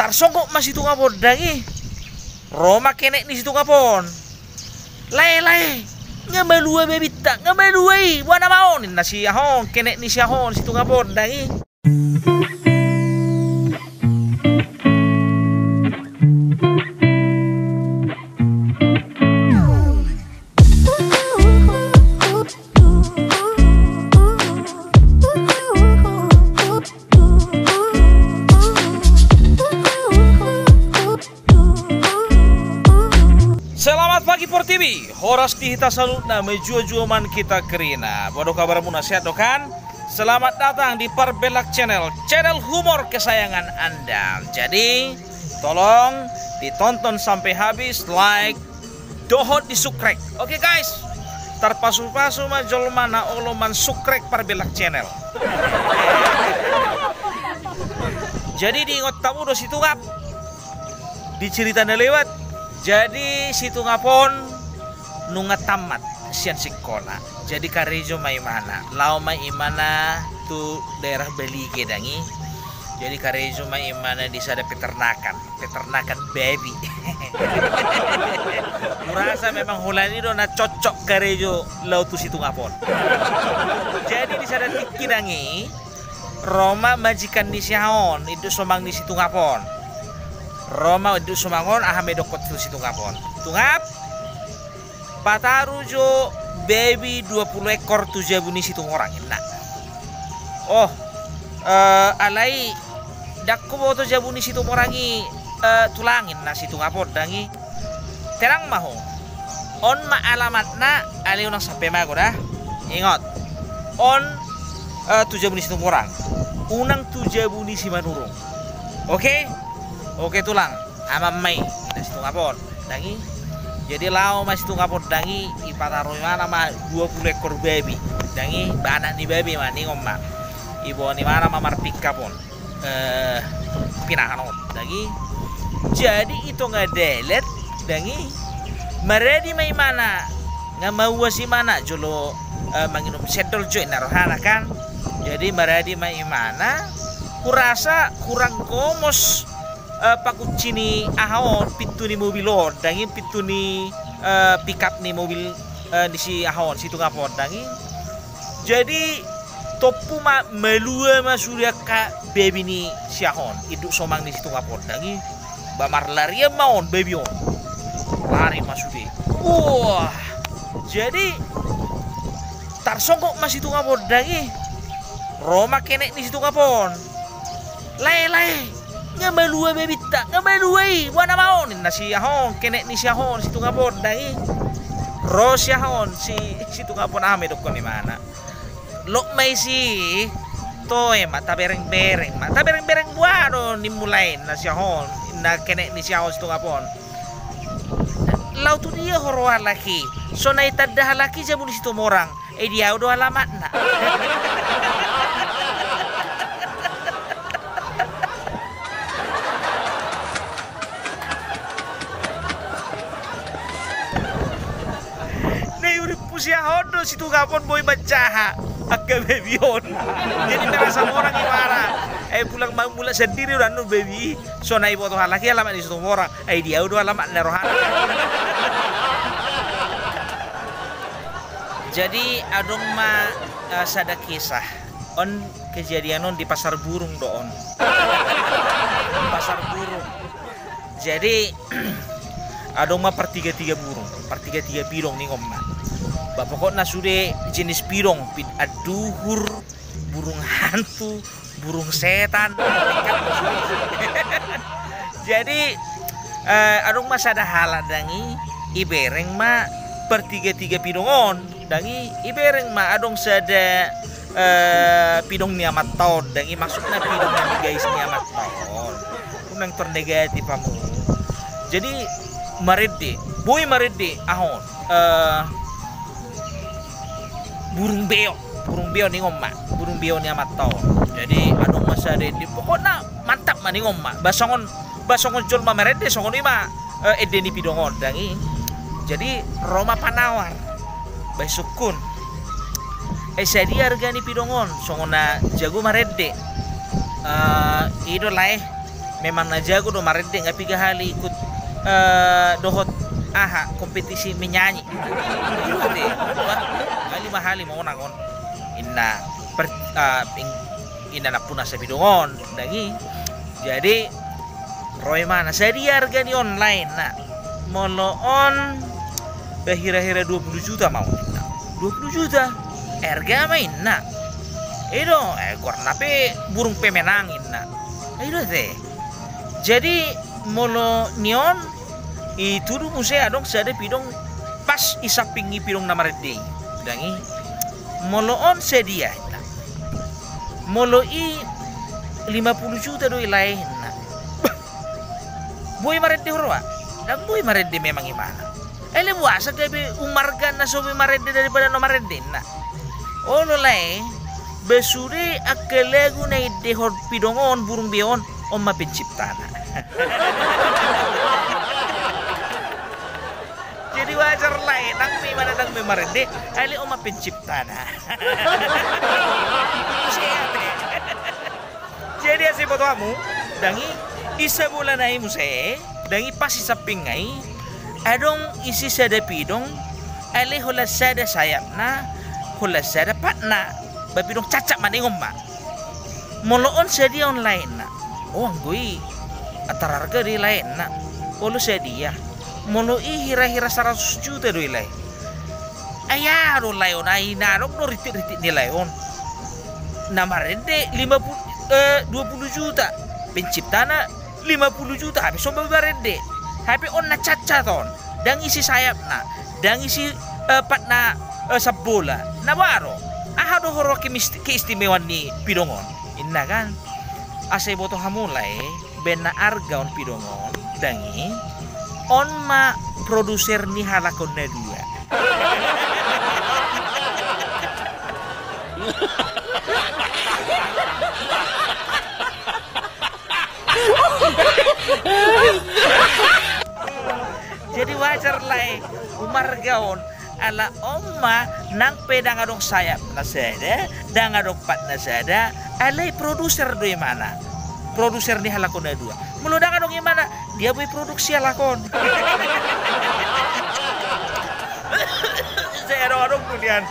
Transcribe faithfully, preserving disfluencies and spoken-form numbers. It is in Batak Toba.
Tarsonggot ma si Tungap on dang i. Ro ma kenek ni si Tungap on. Lae, lae, nga malua babinta, nga malua i, boha nama on, ninna si aha on, kenek ni si aha on, si Tungap on dang i. Selamat pagi Portibi, horas di hita saluhutna, mejuah-juah ma hita kerina. Boha do kabarmuna, sehat do kan? Selamat datang di Parbelak Channel, channel humor kesayangan Anda. Jadi, tolong ditonton sampai habis, like, dohot di-subscribe. Oke guys, tarpasu-pasu ma jolma na olo man-subscribe Parbelak Channel. Jadi diingot hamu do si Tungap di cerita na lewat. Jadi si Tungap on nunga tamat sian sikola. Jadi karejo ma imana, laho ma imana tu daerah Balige dang i. Jadi karejo ma imana di sada peternakan, peternakan babi. Hurasa memang holan i do na cocok karejo laho tu si Tungap on. Jadi di sada tingki dang i, ro ma majikan ni si aha on, induk somang ni si Tungap on. Ro ma induk somang on, aha ma didokkon tu si Tungap on. Tungap, pataru jo babi dua pulu ekor tu jabu ni si Tumorang, ninna. Oh, eh, alai dang huboto jabu ni si Tumorang i, eh, tulang, ninna si Tungap on dang i. Tenang ma ho. On ma alamatna, alai unang sampe mago da. Ingot. On, eh, tu jabu ni si Tumorang. Unang tu jabu ni si Manurung. Oke? Oke tulang. Aman ma i, ninna si Tungap on dang i. Jadi laho ma si Tungap on dang i, dipataru imana ma dua pulu ekor babi dang i, bana ni babi ma ningon ma. Diboan imana ma marpingkap on, eh, pinahan on dang i. Jadi di tonga dalan dang i, maradi ma imana, nga mauas imana jolo, eh, manginum sendol jo ninna rohana kan. Jadi maradi ma imana, hurasa hurang gomos, eh, pakunci ni aha on, pintu ni mobil on dang i, pintu ni, eh, pickup ni mobil, eh, ni si aha on, si Tungap on dang i. Jadi tompu ma, malua ma sude angka babi ni si aha on, induk somang ni si Tungap on dang i. Ba marlarian ma on babi on. Lari ma sude. Wah. Jadi tarsonggot ma si Tungap on dang i. Ro ma kenek ni si Tungap on. Lae, lae, nga malua babinta, nga malua i, boha nama on, ninna si aha on, kenek ni si aha on, si Tungap on dang i. Ro si aha on, si, si Tungap on, aha ma didokkon imana. Lok ma isi, toe ma, tabereng-bereng ma. Tabereng-bereng boha do nimmu lae, ninna si aha on, ninna kenek ni si aha on, si Tungap on. Laho tu dia ho ro halak i? So na ditanda halak i jabu ni si Tumorang. Eh, di ahu do alamatna. Na i urippu si aha on do, si Tungap on boi manjaha angka babi on. Jadi merasa morang imana. Eh, pulang ma-, mulak sandiri do annon babi i. So na diboto halak i alamat ni si Tumorang. Ai di ahu do alamatna rohana. Jadi adong ma, eh, sada kisah. On kejadian on di Pasar Burung do on. Pasar Burung. Jadi adong ma partiga-tiga burung, partiga-tiga pidong ningon ma. Ba pokokna sude jenis pidong, pid-, anduhur, burung hantu, burung setan. Jadi, eh, adong ma sada halak dang i, ibereng ma partiga-tiga pidong on dang i, ibereng ma adong sada, eh, pidong ni amanta on dang i, maksudna pidong na nigais ni amanta on. Unang tor negatif hamu. Jadi marende, boi marende aha on, eh, burung beo, burung beo ningon ma, burung beo ni amanta on. Jadi adong ma sada ende, pokokna mantap ma ningon ma. Ba songon, ba songon jolma marende songon i ma, eh, ende ni pidong on dang i. Jadi ro ma panawar. Ba disungkun. Eh, sadia arga ni pidong on, songon na jago marende. Eh, i do lae. Memang na jago do marende, nga piga hali ikut, eh, dohot aha, kompetisi menyanyi. Iya, deh. Wah, hali ma hali monang on. Inna per-, eh, ing-, inna nampuna sapidong on, dang i. Jadi, ro imana, sadia arga ni on lae, inna. Molo on, eh, hira-hira dua puluh juta ma on, inna. Dua puluh juta. Arga ma, inna. I do, eh, goarna pe burung pemenang, inna. I do, deh. Jadi, molo ni on, i tudu muse adong sada pidong pas i samping ni pidong na marende i. Dang i. Molo on sadia, inna. Molo i lima puluh juta do i lae, inna. Bah! Boi marende ho roha? Dang boi marende memang imana. Alai boasa gabe umarga na so boi marende daripada na marende, inna. Olo lae, ba sude angka lagu na iendehon pidong on, burung beo on, on ma penciptana. Jadi wajar lae, dang boi imana, dang boi marende, alai on ma penciptana. Jadi asa diboto hamu, dang i, i sabola nai muse, dang i, pas i sampingna i, adong isi sada pidong, alai holan sada sayapna, holan sada patna, ba pidong cacat ma, ingon ma. Molo on sadia on lae, inna. O, anggo i, atar arga do i lae, inna. Olo sadia. Molo i hira-hira saratus juta do i lae. Ai aha do lae on, ai na adong do rintik-rintik ni lae on. Na marende lima puluh, eh, dua puluh juta. Penciptana lima puluh juta, hape so boi marende. Hape on na cacat on. Dang isi sayapna. Dang isi, eh, patna, eh, sabola. Na boha do? Aha do huroha kemis-, keistimewaan ni pidong on? Inna kan? Asa diboto hamu lae, baen na arga on pidong on, dang i, on ma produser ni halak on na dua. Jadi wajar lae, umarga on, ala on ma nang pe dang adong sayap na sada, dang adong pat na sada, alai produser do imana. Produser ni halak on na dua. Molo dang adong imana, dia boi produksi halak on. Sai adong-adong do nian.